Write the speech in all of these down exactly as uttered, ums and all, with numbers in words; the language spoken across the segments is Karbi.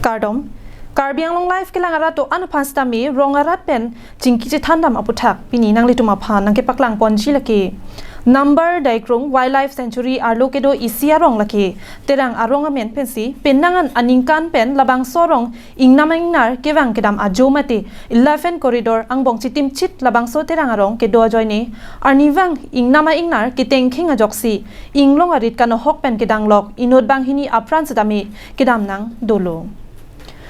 Kardom. Karbi Anglong Live kelang arat do-an aphan sitame rong arat pen chingki chethandam aputhak pini nanglitum aphan nangkepaklang ponji lake Namber Daikrung Wildlife Sanctuary arlo kedo isi arong lake Terang arong amen pensi penang an aningkan pen labangso arong ingnam ingnar kevang kedam ajo mate eleven corridor angbong chitimchit labangso Terang arong kedo ajoine arnivang ingnam ingnar ketengkheng ajoksi inglong arit kanohok pen kedanglok inut banghini apran sitame kedam nang dolo.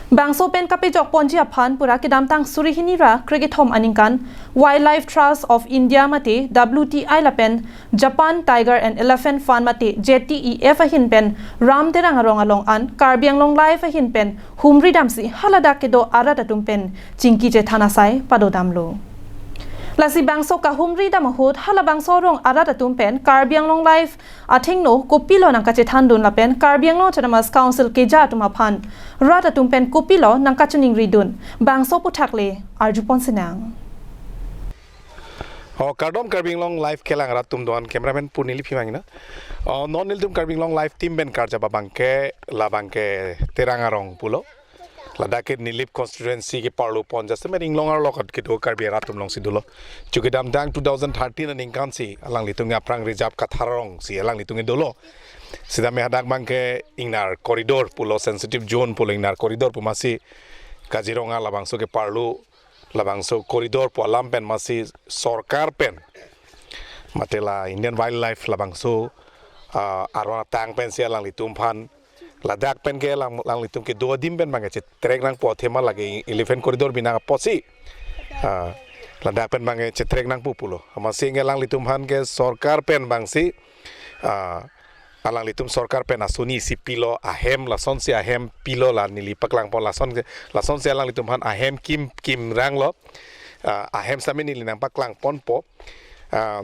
Bangso pen kapejok ponji aphan pura kedamtang suri hini ra krekethom aningkan Wildlife Trust of India mate W T I lapen Japan Tiger and Elephant Fund mate J T E F ahin pen Ram Terang arong along an Karbi Anglong Live ahin pen humri damsi haladak kedo arat atum pen chingki chethan asai padodamlo. Lasi bangso kahumri dam ahut halabangso arong arat atum pen Karbi Anglong Live athengno kopilo nangkachethandun lapen Karbi Anglong Autonomous Council keja atum aphan rat atum pen kopilo nangkachiningridun bangso aputhak le arjupon sinang. O kardom Karbi Anglong Live kelang arat atum do-an, cameraman pu neli phimang ina. O non nelitum Karbi Anglong Live team pen karjap abangke labangke Terang arong pulo. Ladak ke Nilip constituency ke parlo pon jasemet inglong arlo kat kedo Karbi arat atum alongsi dolo. Chukidamtang two thousand thirteen aningkan si alanglitum aphrang reserve Kathar arong si alanglitum dolo. Sitame hadak abangke ingnar corridor pulo, sensitive zone pulo, ingnar corridor pu masi Kaziranga labangso ke parlo labangso corridor pu alam pen masi sorkar pen mate la Indian Wildlife labangso ah, arong atang pensi alanglitum aphan ladak pen ke lang alanglitum kedo adim pen abangke chetrek nangpo athema lake eleven corridor binang apotsi ah, ladak pen abangke chetrek nangpo pulo. Amatsi ke alanglitum aphan ke sorkar pen abangsi ah, alanglitum sorkar pen asoni isi pilo, ahem lasonsi ahem pilo la neli paklang pon lason ke, lasonsi alanglitum aphan ahem kim kimranglo. Ah, ahem sitame neli nangpaklang ponpo. Ah,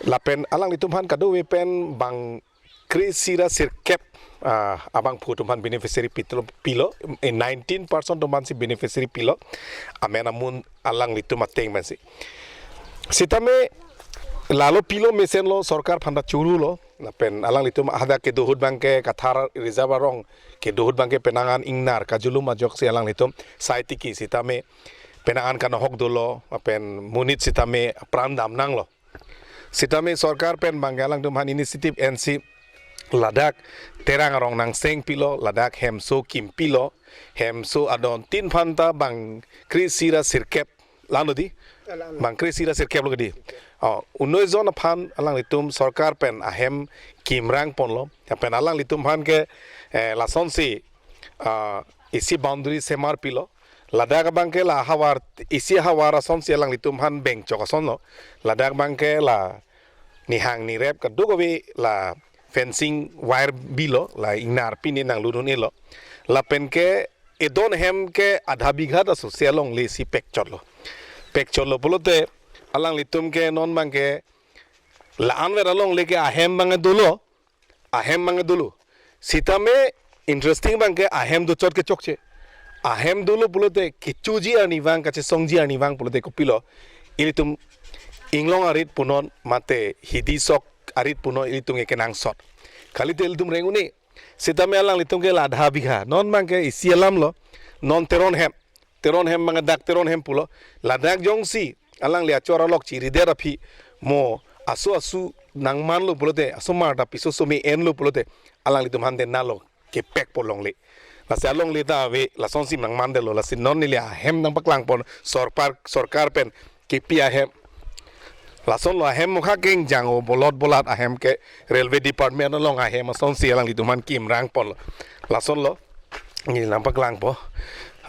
lapen alanglitum aphan kadokave pen bang kre-isi ra sirkep ah, abangphu atum aphan beneficiary pitlo pilo, eh, nineteen percent atum aphansi beneficiary pilo. Amen amun alanglitum ateng pensi. Sitame lalo pilo mesenlo, sorkar aphan ta churulo. Lapen alanglitum hadak kedo ahut abangke Kathar reserve arong kedo ahut abangke penang an ingnar kajulum ajoksi alanglitum sai tiki sitame penang an kanohok dolo, lapen monit sitame pran dam nanglo. Sitame sorkar pen abangke alanglitum aphan initiative ensi ladak Terang arong nangseng pilo, ladak hemso kim pilo, hemso adon tin aphan ta bang kre-isi ra sirkep, la-an lo di? Bang kre-isi ra sirkep lo ke di. O, unnoi jon aphan alanglitum sorkar pen ahem kimrang ponlo. Lapen alanglitum aphan ke eh, lasonsi ah, isi boundary semar pilo. Ladak abangke la havar, isi havar asonsi alanglitum aphan bengchok asonlo. Ladak abangke la nihang nirep kadokave la fencing wire bilo, la ingnar pine nangludun-elo. Lapen ke edon hem ke adha bigha ta sose alongle si pekchotlo. Pekchotlo pulote alanglitum ke non abangke la-an ver alongle ke ahem abang dolo, ahem abang dolo. Sitame interesting abangke ahem dochot ke chokche. Ahem dolo pulote kechoji arnivang, kachesongji arnivang pulote kopilo, ilitum inglong arit punon mate hidi sok arit punon ilitum ke kenangsot. Kalite ilitum reng un-e. Sitame alanglitum ke la adha bigha. Non abangke isi alamlo. Non Teron hem. Teron hem abang dak Teron hem pulo. Ladak jongsi alangli achor alok chiridet aphi mo aso asu nangmanlo pulote, asomar ta piso some enlo pulote, alanglitum aphan te nalo kepekpo longle. Lasi alongle ta ave, lasonsi nangmandetlo, lasi non neli ahem nangpaklang pon sorkar, sorkar pen kepi ahem. Lasonlo ahem mokha kengjang o bolot bolat ahem ke railway department along ahem asonsi alanglitum aphan kimrang ponlo. Lasonlo neli nangpaklangpo.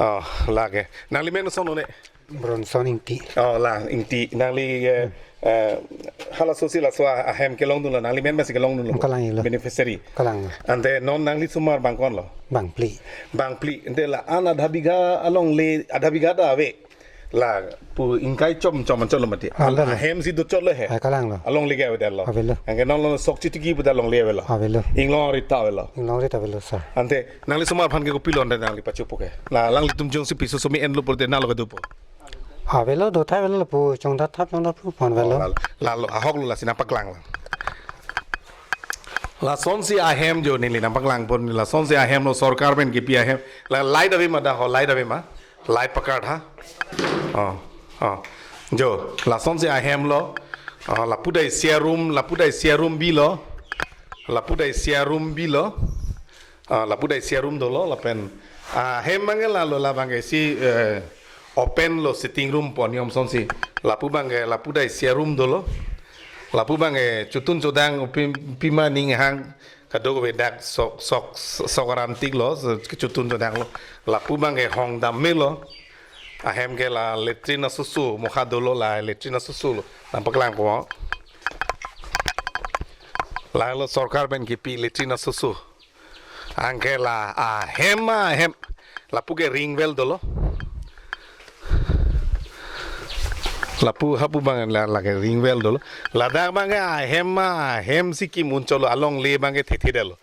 Oh, lake. Nanglimen ason one? Bronson Ingti. Oh, la, Ingti. Nangli eh, eh, halasosi laso ahem kelongdunlo, nanglimen masi kelongdunlo. Kalang-iklo. Beneficiary. Kalang. Ante non nangli osomar bangkonlo? Bangphli. Bangphli. Ante la-an adha bigha alongle, adha bigha ta ave. Lapu ingkai chom chom anchotlo mati. Ah, ave lo. Ahem si dochotlo he. Ah, kalanglo. Alongle ke avedetlo. Avelo. Anke nonlo sok chitiki puta alongle avelo. Avelo. Inglong arit ta avelo. Inglong arit avelo, sir. Ante nangli osomar aphan ke kopilo ante nangli pachopo ke? La alanglitum jongsi piso some enlo pulote nalo kedopo? Avelo, dotha avelo lapu, chongdat thap chongdat phu pon avelo. Oh, lalo, lalo, ahoklo lasi nangpaklanglo. Lasonsi ahem jo neli nangpaklangpon, lasonsi ahem lo, sorkar pen kipi ahem. La light ave ma dak ho, light ave ma? Light pakar tha. Oh, oh. Jo, lasonsi ahem lo. Oh, lapu ta isi arum, lapu ta isi arum bi lo. Lapu ta isi arum bi lo. Ah, lapu ta isi arum dolo, lapen, ah, hem abangke lalo, labangke isi, eh, open lo, sitting room pu aniom asonsi. Lapu abangke, lapu ta isi arum dolo. Lapu abangke chotun chodang, pi, pima ning hang, kadokave dak sok, sok, sok aran tik lo, chotun chodang lo. Lapu abangke hong dam me lo. Ahem ke la latrine asoso, mokha dolo la latrine asoso lo. Nangpaklangpo. Lalo sorkar pen kipi latrine asoso. Anke la ahem ahem. Lapu ke ring well dolo. Lapu hapu abang la, lake ring well dolo. Ladak abangke ahem ahem si kim un cholo, alongle abangke thethe detlo.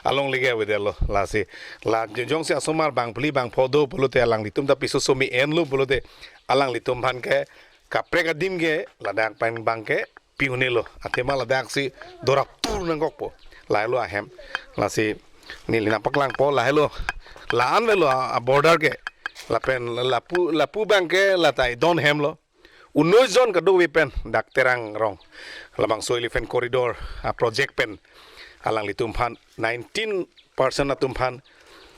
Alongle ke avedetlo. Lasi la jongsi asomar bang phli bang pho do pulote alanglitum ta piso so me-en lo pulote alanglitum aphan ke kaprek adim ke ladak pen abangke pi un-e lo. Athema ladaksi dorap tur nangkokpo. Lahelo ahem. Lasi neli nangpaklangpo, lahelo. La-an avelo a, a border ke. Lapen lapu, lapu abangke la ta idon hem lo. Unois jon kadokave pen dak Terang arong. Labangso Elephant Corridor a project pen alanglitum aphan nineteen percent atum aphan,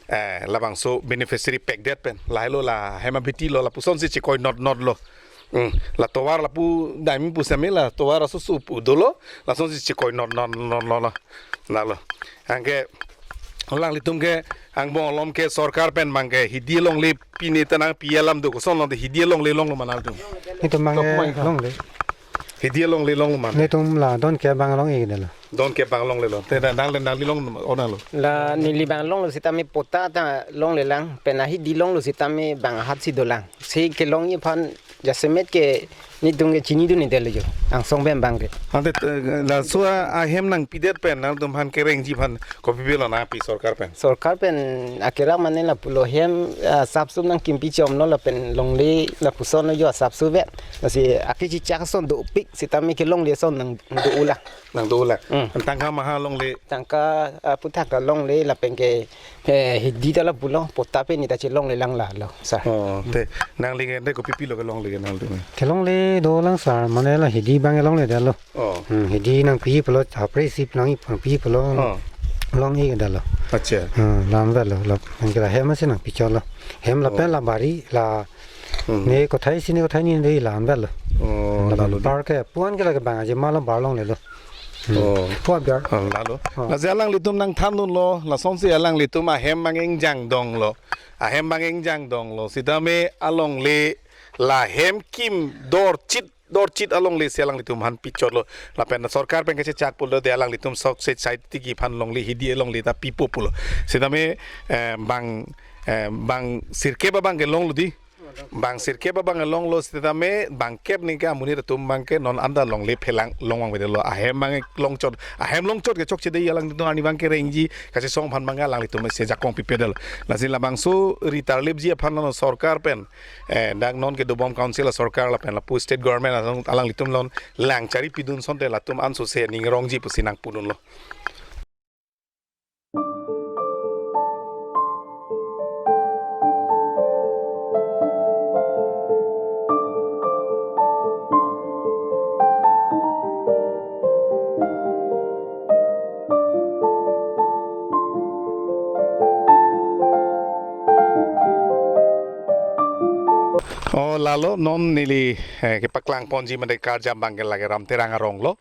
eh, labangso beneficiary pekdet pen. Lahelo la hem abiti lo, lapusonsi chekoi not not lo. Hmm. La tovar lapu dam pusitame la tovar asoso pu dolo, lasonsi chekoi not not not lo. Lalo. Anke alanglitum ke angbong alom ke sorkar pen abangke hidi alongle pine ta nangpi alam do, koson along hidi alongle longlo ma nangtum? Itum abangke Kok mai kha? Longle. Hidi alongle longlo ma? Netum la don ke abang long-e detlo. Don ke abang longlelo. Te nang, nangli, nangli long onanglo. La neli abang longlo sitame patta ta longlelang, pen ahidi longlo sitame bang ahat si dolang. Si kelongji aphan jasemet ke netum ke chinidun-e detlo jo. Angsong pen abangke. Ante, eh, laso ahem nangpidet pen nangtum aphan kerengji aphan kopi avelo nangpi sorkar pen? Sorkar pen akerak mane lapulo, hem, ah, sapsup nangkimpi chomlo lapen longle lapuson lo jo sapsup vet. Lasi akechichak ason dopik sitame kelongle ason nang do-olang. Nang do-olang. Hmm. Tangka maha longle? Tangka, ah, aphuthak ta longle lapen ke, eh, hidi ta lapulo, patta pen ni ta chelonglelang lalo, sir. Oh, te nangli ke te kopi avelo kelongle ke nangli? Kelongle dolang sir, mane la hidi abang longledetlo. Oh. Hmm, hidi nangpi pulo, apre si nangpi pulo. Oh. Long-e detlo. Acha. Hmm, la-an avelo, la, anke la hem si nangpi chotlo. Hem lapen Oh. La bari, la Hmm. Ne kothai si ne kothai ni de la-an avelo. Oh, la lalo di. Bar ke puan ke lake bang aje malo bar longlelo. Hmm. Oh. Puan biar. Oh, lalo. Oh. Lasi alanglitum nangthandunlo, lasonsi alanglitum ahem abang ingjang donglo. Ahem abang ingjang donglo. Sitame alongle la hem kim dorchit, dorchit alongle si alanglitum aphan pichotlo. Lapen sorkar pen kachechak pulote alanglitum sok se chai tiki aphan longle hidi alongle ta pipo pulo. Sitame, eh, bang, eh, bang sirkep abangke longlo di. Bang sirkep abang longlo sitame bangkep ningke amonit atum abangke non anta longle phelang longvang avedetlo. Ahem abang longchot, ahem longchot ke chokche dei, alanglitum arni abangke rengji kachesong aphan abangke alanglitum si jakong pipedetlo. Lasi labangso ritarlipji aphan non sorkar pen, eh, dak non kedobom council asorkar lapen lapu state government along alanglitum non lang chari pidun asonte latum ansose ning rongji pusi nangpudunlo. Oh, lalo non neli, eh, kepaklangponji mate karjap abangke lake Ram Terang arong lo.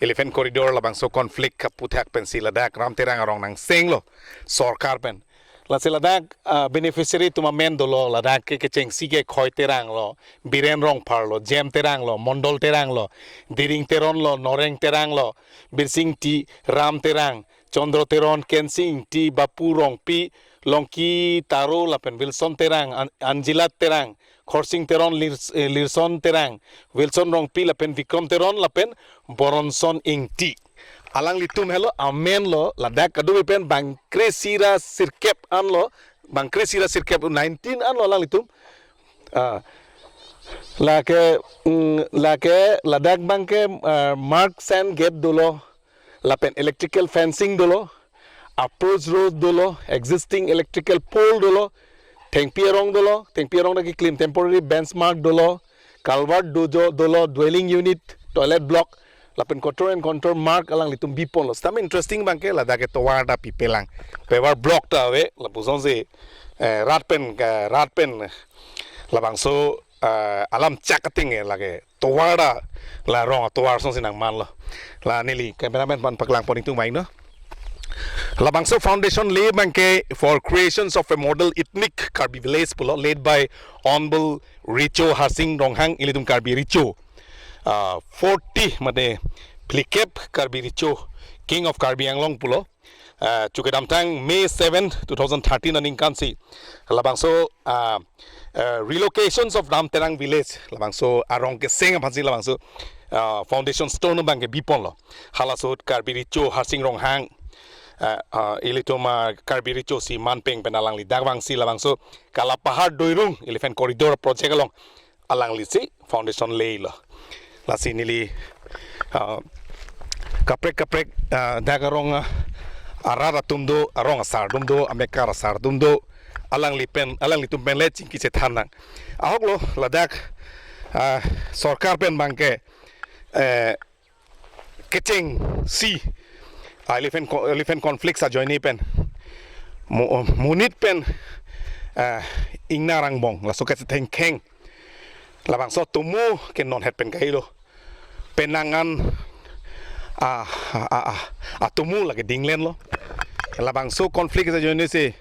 Elephant Corridor labangso conflict aphuthak pensi ladak Ram Terang arong nangsenglo sorkar pen. Lasi ladak, ah, beneficiary atum amen dolo, ladak ke kechengsi ke Khoi Terang lo, Biren Rongphar lo, Jem Terang lo, Mondol Terang lo, Diring Teron lo, Noreng Terang lo, Birsing Ingti, Ram Terang, Chandra Teron, Kensing Ingti, Bapu Rongpi, Longki Taro lapen Wilson Terang, An-, Anjilat Terang, Khorsing Teron, Lir-, eh, Lirson Terang, Wilson Rongpi lapen Vikram Teron lapen Boronson Ingti. Alanglitum helo amen lo, ladak kadokave pen bang kre-isi ra sirkep anlo, bang kre-isi ra sirkep nineteen anlo alanglitum. Ah, lake, mm, lake ladak abangke, ah, mark sign gate dolo. lapen electrical fencing dolo, approach road dolo, existing electrical pole dolo, thengpi arong dolo, thengpi arong ta keklim temporary benchmark dolo, culvert dojo dolo, dwelling unit, toilet block, lapen contour and contour mark alanglitum biponlo. Sitame interesting abangke ladak ke tovar ta pipelang. Paver block ta ave, lapusonsi, eh, rat pen, eh, rat pen, labangso, eh, alam chak ating, eh, lake tovar ta la rong atovar asonsi nangmanlo. La neli cameraman aphan paklang pon ingtung mai no. Labangso foundation lay abangke for creations of a model ethnic Karbi village pulo, led by Honorable Richo Harsing Ronghang, ilitum Karbi Richo. Ah, forty mate phlikep Karbi Richo, King of Karbi Anglong pulo. Ah, chukedamtang May seven, two thousand thirteen aningkansi labangso, ah, eh, relocations of Ramterang village, labangso arong keseng aphansi labangso, ah, foundation stone abangke biponlo. Hala ahut Karbi Richo Harsing Ronghang, ah, ah, ilitum, ah, Karbi Richo si manpeng pen alangli dak vangsi labangso Kalapahar Doirung elephant corridor project along alanglisi foundation laylo. Lasi neli, ah, kaprek kaprek, ah, dak arong, ah, arat atum do, arong asar atum do, amekar asar atum do, alangli pen, alanglitum pen le chingki chethan nang. Ahoklo ladak, ah, sorkar pen abangke, eh, kechengsi, ah, elephant co-, elephant conflict ajoine pen mo-, monit pen, ah, ingnar angbong laso kachethengkheng labangso atomo ke non het pen kailo. Penang an, ah, ah, ah, ah, atomo lake dinglenlo. Labangso conflict ajoinesi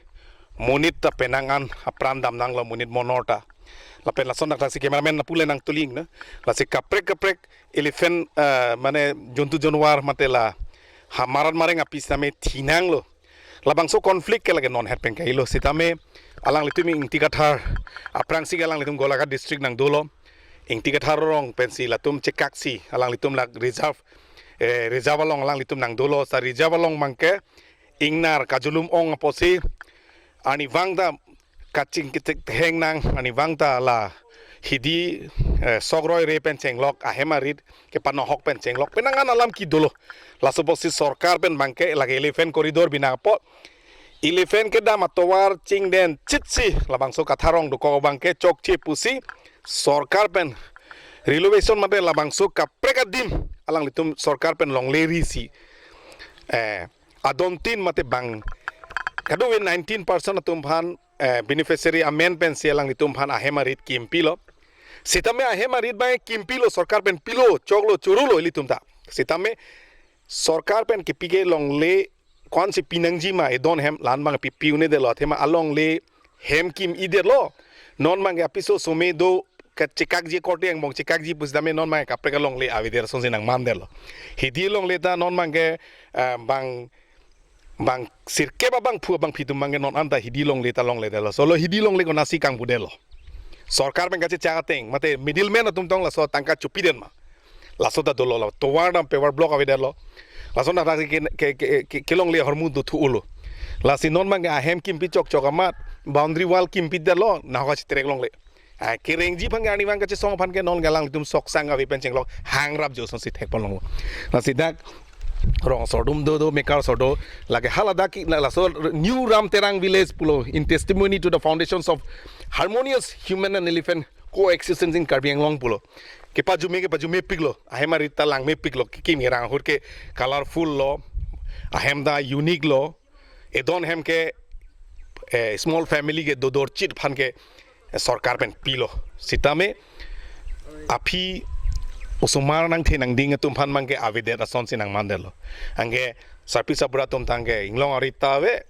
monit ta penang an apran damnanglo, monit monor ta. Lapen lason dak si cameraman lapu le nangtuling na. Lasi kaprek kaprek elephant, eh, mane jontu jonwar mate la hamarat mareng api sitame thinanglo. Labangso conflict ke lake non het pen kailo, sitame alanglitum Ingti Kathar aphrangsi ke alanglitum Golaghat district nangdolo. Ingti Kathar arong pensi latum chekaksi alanglitum lak reserve, eh, reserve along alanglitum nangdolo. Sa reserve along abangke ingnar kajulum ong apotsi arnivang ta kachingki thek theng nang, arnivang ta la hidi, eh, sok roi re pen chenglok, ahem arit kepanohok pen chenglok, penang an alam ke dolo. Laso apotsi sorkar pen abangke lake elephant corridor binang apot, elephant kedam atovar chingden chitsi labangso Kathar arong dokok abangke chokche pusi sorkar pen relocation mate labangso kaprek adim alanglitum sorkar pen longle risi, eh, adontin mate bang kadokave nineteen percent atum aphan, eh, beneficiary amen pensi alanglitum aphan ahem arit kimpilo. Sitame ahem arit abang kimpilo, sorkar pen pilo, choklo, chorolo ilitum ta. Sitame sorkar pen kipi ke longle ko-ansi pinangji ma, edon hem la-an abang pipi un-edetlo, athema alongle hem kim-edetlo. Non abangke apiso some do kachekakji, korte angbong chekakji pusitame non abangke kaprek alongle avedet asonsi nangmandetlo. Hidi longle ta non abangke, eh, bang, bang sirkep abangphu abangphi atum abangke non anta hidi longle ta longledetlo. Solo hidi longle konatsi kangpudetlo? Sorkar pen kachechak ateng mate middleman atum tong laso tangka chopidet ma? Laso ta dolo, la tovar dam paver block avedetlo. Laso na ke, ke, ke, ke, kelongle ahormu dothu-olo. Lasi non abangke ahem kimpi chokchok amat, boundary wall kimpidetlo, nahok kachetrek longle. Ah, kerengji aphan ke, arnivang kachesong aphan ke non ke alanglitum soksang ave pen chenglok hangrap jo asonsi thekpon longlo. Lasi dak rong asor atum do, do mekar asor do, lake haladak ke, la, laso New Ramterang village pulo, in testimony to the foundations of harmonious human and elephant coexistence in Karbi Anglong pulo. Kepajume, kepajumepiklo, ahem arit ta langmepiklo, kekim kerang ahut ke colorful lo, ahem ta unique lo, edon hem ke, eh, small family ke dodorchit aphan ke, eh, sorkar pen pilo. Sitame aphi osomar nangthe nangding atum aphan abangke avedet asonsi nangmandetlo. Anke sarpi sarbura atum tangke inglong arit ta ave,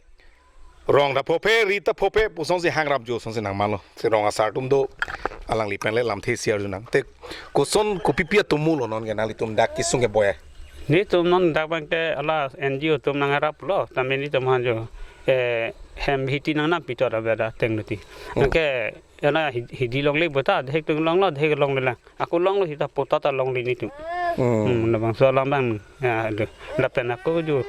rong ta phophe, rit ta phophe pu asonsi hangrap jo asonsi nangmanlo. Si rong asar atum do, alangli pen le lamthe share arjunang. Te koson kopipi atomo lo non ke nanglitum dak kesung keboi ai? Netum non dak abangke hala N G O atum nangraplo, tame netum aphan jo, eh, hem hiti nangnam pitor abeda tengluti. Hmm. Anke hala hi-, hidi longle bota, dehek tung longlo, dehek longlelang. Ako longlo, hita pota ta longle netum. Hmm. Hmm, labangso alam abang, ya, do. Lapen ako jo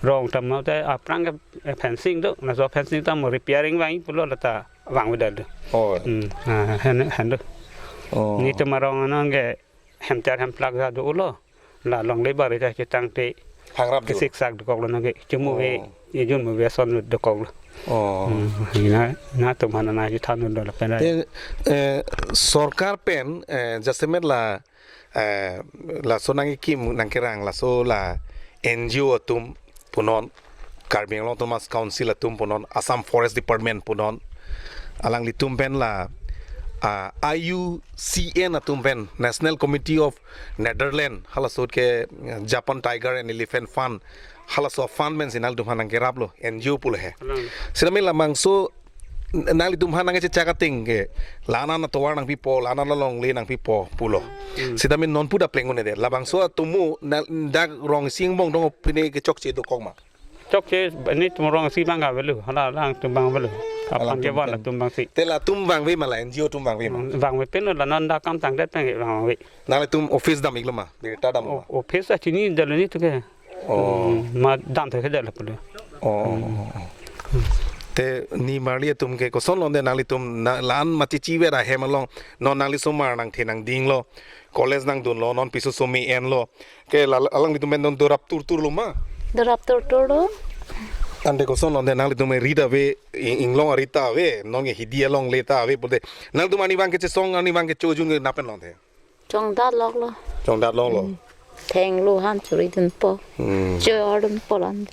rong tame te aphrang ke, eh, fencing do, laso fencing tame repairing vang pulo, lata vangvedet do. Oh. Hmm, ah, hen, hen do. Oh. Netum arong anong ke hemchar hemplak ta dolo. La longle bari ta chetangte Phangrap jur. Kesiksak dokoklo nangke. Chumuve, Oh. ejun muve ason dokoklo. Oh. Hmm, ina, na tum hana na ji than do lapen ra. Te, eh, sorkar pen, eh, jasemet la, eh, laso nangkekim nangkerang laso la N G O atum punon, Karbi Anglong Autonomous Council atum punon, Assam Forest Department punon, alanglitum pen la, ah, I U C N atum pen, National Committee of Netherlands, halaso ke, eh, Japan Tiger and Elephant Fund, halaso fund pensi nangtum aphan nangkeraplo, N G O pulo he. Kalang. Sitame labangso n-, nanglitum aphan nangkechechak ateng ke, la-an atovar nangpipo, la-an alongle nangpipo pulo. Hmm. Sitame non puda pleng un-edet. Labangso atum na dak rong isi angbong dong pine kechokche dokok ma? Chokche netum rong isi abang avelo, hala alangtum abang avelo. Aphan Alangtum kevan pen. Latum abangsi. Te latum vangve ma la N G O atum vangve ma? Hmm, vangve pen la non dak kam tangdet pen vangve. Nanglitum office dam-iklo ma? Birta damlo ma? O-, office achinidetlo netum ke. Oh. Hmm, ma damthe kedetlo pulo. Oh. Hmm. Te nimarli atum ke koson londe nanglitum na, la-an machichi ver ahem along non nangli osomar nangthe nangdinglo, college nangdunlo, non piso somi enlo. Ke la, alanglitum pen non dorap turturlo ma? Dorap turturlo. Ante koson londe nanglitum rit ave, i-, inglong arit ta ave, non ke hidi alongle ta ave pulote. Nanglitum arnivang kechesong, arnivang kecho ejun ke nangpen londe. Chongdat loklo. Chongdat loklo. Hmm. Thenglo han churi dunpo. Hmm. Chor dunpo lan.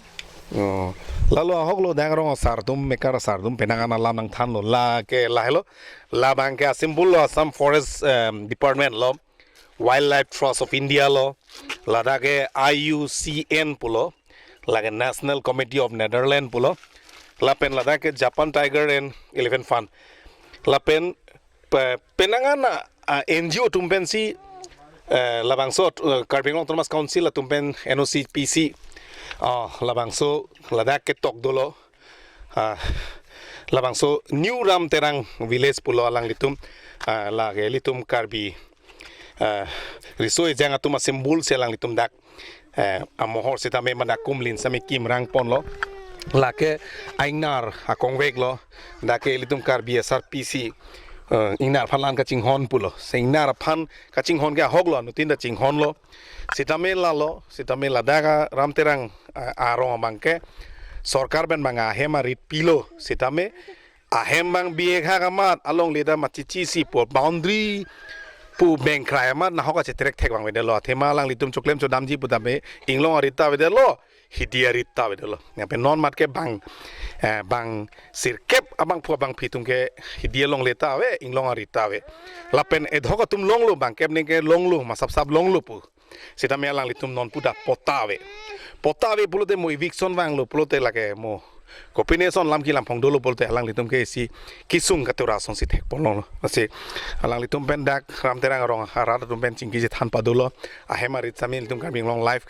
Oh. Lalo ahoklo dak rong asar atum, mekar asar atum penang an alam nangthanlo. La ke lahelo. Labang ke a-symbol lo Assam Forest, em, Department lo. Wildlife Trust of India lo. Ladak ke I U C N pulo. Lake National Committee of Netherlands pulo. Lapen ladak ke Japan Tiger and Elephant Fund. Lapen pe-, penang an a, a, N G O atum pensi, eh, labangso, eh, Karbi Anglong Autonomous Council atum pen N O C P C. Ah, labangso ladak ketok dolo. Ah, labangso New Ramterang Village pulo alanglitum. Ah, lake ilitum Karbi, ah, riso ejang atum a-symbol si alanglitum dak, eh, amohor sitame mane akumlin sitame kimrang ponlo. Lake a-ingnar akongvek lo. Dak ke ilitum Karbi asar pisi, eh, ingnar aphan la-an kachinghon pulo. Si ingnar aphan kachinghon ke ahoklo, anuttin ta chinghonlo. Sitame lalo, sitame ladak Ramterang, eh, arong abang ke sorkar pen abang ahem arit pilo. Sitame ahem abang bihek hak amat alongle ta machichi si pu boundary pu bengkrai amat nahok kachetrek thek abang avedetlo. Athema alanglitum choklem chodamji putame inglong arit ta avedetlo, hidi arit ta avedetlo. Lapen non mat ke bang, eh, bang sirkep abangphu abangphi atum ke hidi alongle ta ave, inglong arit ta ave. Lapen edhok atum longlo, bangkep neng ke longlo, masap sap longlo pu. Sitame alanglitum non puda patta ave. Patta ave pulote mo eviction vanglo pulote lake mo kopine ason lam kelam phong dolo pulote alanglitum ke isi kesung katura asonsi thek ponlonglo. Lasi alanglitum pen dak Ramterang arong arat atum pen chingki chethan padolo. Ahem arit sitame ilitum Karbi Anglong Live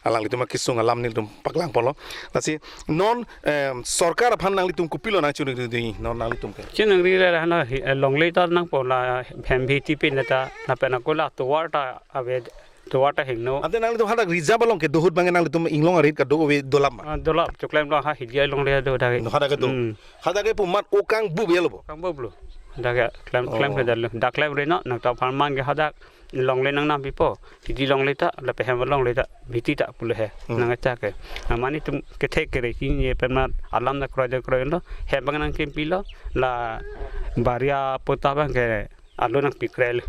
alanglitum akesung alam nelitum paklang ponlo. Lasi non, em, sorkar aphan nanglitum kopilo nangchunri di non nanglitum ke? Chunri le hana hi, eh, longle ta nangpo la hem bhiti pin ta lapen ako la tovar ta ave. Tovar ta hingno. Ante nanglitum hadak reserve along kedo ahut abang nanglitum inglong arit kado ave, dolap ma? Ah, dolap, choklem lo ha hidi alongle do dak ke. No, hadak kedo. Hmm. Hadak ke pu mat o kangbup yelo bo? Kangbup lo. Dak ke klem, klem Oh. ke dalo. Dak klem reno, nangta apharman ke hadak longle nangnampipo. Hidi longle ta, lapen hem alongle ta, bhiti ta pulo he. Hmm. Nangkachak ke. Amani tum kethek kere kini pen mat alam ta kroidun kroidunlo. Hem abang nangkimpilo, la baria patta abang ke alo nangpikrelo.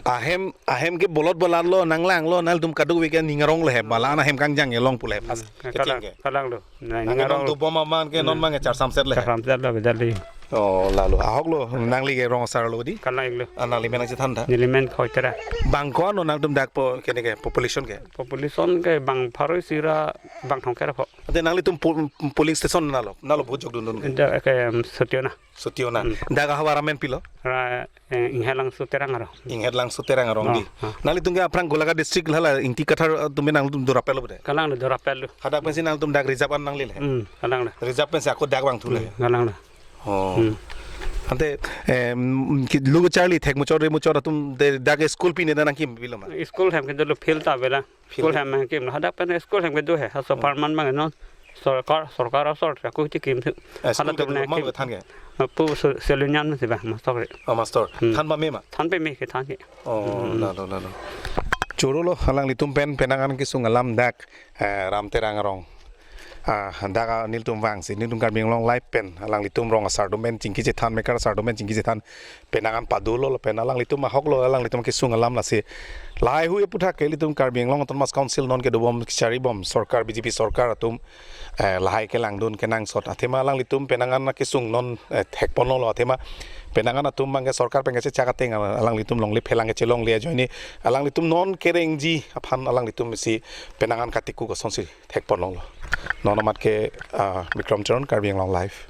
Ahem, ahem ke bolot bolatlo, nanglanglo, nanglitum kadokave ke ning aronglo he, ba la-an ahem kangjang kelong pulo he, pas. Hmm, kaching kalang, ke. Kalanglo. Na, Nang ning arong dobom aman ke non Hmm. mang ke charsamset le he. Charsamset lo, bedal di. Oh, lalo. Ahoklo, nangli ke rong asar lo di? Kalang-iklo. Ah, nangli men nangchethan tha? Neli men Khoitera. Bang ko-an lo nangtum dak po, kene ke, population ke? Population ke bang pharo isi ra bang thomkep apho. Ante nanglitum po-, polling station nalo, nalo vote jokdundun ke? Dak ke, em, Sutiona. Sutiona. Hmm. Dak ahavar amen pilo? Ra, eh, Inghet Langso Terang arong. Inghet Langso Terang arong Oh, di. Oh. Nanglitum ke aphrang Golaghat district hala Ingti Kathar, uh, atum nangtum dorapetlo bede? Kalanglo, dorapetlo. Hadak pensi nangtum dak reserve an nanglele he? Hmm, kalanglo. Reserve pensi ako dak vangthu le he? Hmm, kalanglo. Oh. Hmm. Ante, em, ke lo kacharli thek muchot re muchot atum de dak school pine ta nangkimpilo ma? School hem ke dolo field ta avelo. Field. School hem nangkimlo. Hadak pen school hem kedo he. Haso Hmm. apharman abang non. Sorkar, sorkar asor ako chikim thu. Eh, school Halatum kedo ma nangkim. Than ke? Pu se-, Selunyan si ba, mastor. Oh, mastor. Hmm. Than pame ma? Than pame ke than ke. Oh, Hmm. lalo, lalo. Choro lo alanglitum pen penang an kesung alam dak, eh, Ram Terang arong. Ah, dak, ah, nelitum vangsi, nelitum Karbi Anglong Live pen alanglitum rong asar atum pen chingki chethan, mekar asar atum pen chingki chethan, penang an padolo lapen alanglitum ahok lo alanglitum kesung alam lasi. Lahai hui aputhak ke ilitum Karbi Anglong Autonomous Council non kedobom kachari bom sorkar, B J P sorkar atum, eh, lahai kelangdun kenangsot. Athema alanglitum penang an kesung non, eh, thekponlo, athema penang an atum abangke sorkar pen kachechak ateng alanglitum longle phelang kachelongle ajoine alanglitum non kerengji aphan alanglitum si penang an katikuk asonsi thekponlo. Non amat ke, ah, Bikram Teron, Karbi Anglong Live.